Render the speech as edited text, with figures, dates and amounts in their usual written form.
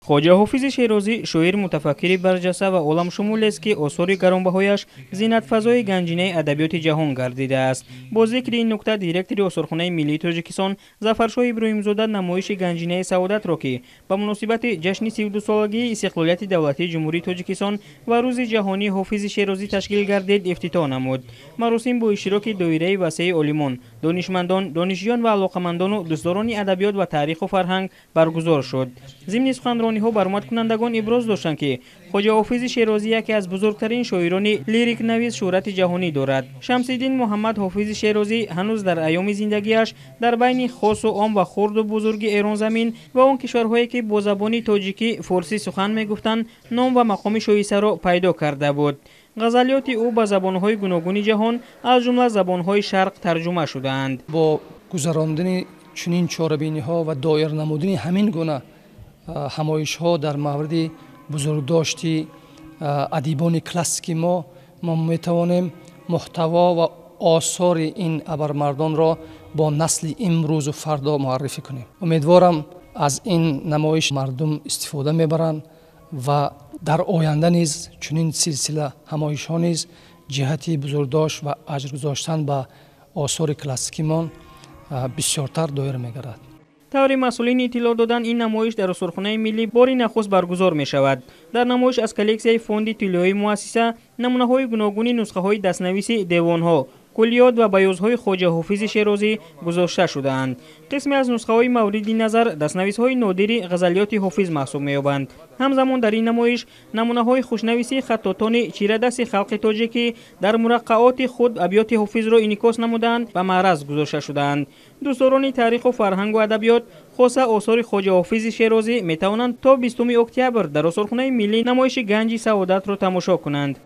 Хоҷа Ҳофизи Шерозӣ шоир, мутафаккири барҷаста ва оламшумулест, ки осори гаронбаҳояш зинатфазои ганҷинаи адабиёти ҷаҳон гардидааст. Бо зикри ин нукта директори Осорхонаи миллии Тоҷикистон Зафаршоҳ Иброҳимзода намоиши Ганҷинаи саодатро, ки ба муносибати ҷашни 32-солагии истиқлолияти давлатии Ҷумҳурии Тоҷикистон ва Рӯзи ҷаҳонии Ҳофизи Шерозӣ ташкил гардид, ифтитоҳ намуд. Маросим бо иштироки доираи васеи олимон, донишмандон, донишҷӯён ва алоқамандону дӯстдорони адабиёт ва таъриху фарҳанг баргузор шуд. Зимни суханрониҳо баромадкунандагон иброз доштанд, ки Хоҷа Ҳофизи Шерозӣ яке аз бузургтарин шоирони лирикнавис шӯҳрати ҷаҳонӣ дорад. Шамсиддин Муҳаммад Ҳофизи Шерозӣ ҳанӯз дар айёми зиндагиаш дар байни хосу ом ва хурду бузурги Эронзамин ва он кишварҳое, ки бо забони тоҷикӣ, форсӣ сухан мегуфтанд, ном ва мақоми шоистаро пайдо карда буд. Ғазалиёти ӯ ба забонҳои гуногуни ҷаҳон, аз ҷумла забонҳои шарқ, тарҷума шудаанд. Бо гузарондани чунин чорабиниҳо ва доир намудани ҳамин гуна ҳамоишҳо дар мавриди бузургдошти адибони классики мо метавонем муҳтаво ва осори ин абармардонро бо насли имрӯзу фардо муаррифӣ кунем. Умедворам, аз ин намоиш мардум истифода мебаранд ва дар оянда низ чунин силсила ҳамоишҳо низ ҷиҳати бузургдошт ва аҷр гузоштан ба осори классикимон бисёртар доир мегардад. Тавре масъулин иттилоъ доданд, ин намоиш дар Осорхонаи миллӣ бори нахуст баргузор мешавад. Дар намоиш аз коллексияи фонди тиллоии муассиса намунаҳои гуногуни нусхаҳои дастнависи девонҳо, куллиёт ва баёзҳои Хоҷа Ҳофизи Шерозӣ гузошта шудаанд. Қисме аз нусхаҳои мавриди назар дастнависҳои нодири ғазалиёти Ҳофиз маҳсуб меёбанд. Ҳамзамон дар ин намоиш намунаҳои хушнависии хаттотони чирадасти халқи тоҷикӣ дар мураққаоти худ абёти Ҳофизро инъикос намудаанд, ба маъраз гузошта шудаанд. Дӯстдорони таъриху фарҳангу адабиёт, хоса осори Хоҷа Ҳофизи Шерозӣ, метавонанд то 20 октябр дар Осорхонаи миллӣ намоиши Ганҷи саодатро тамошо кунанд.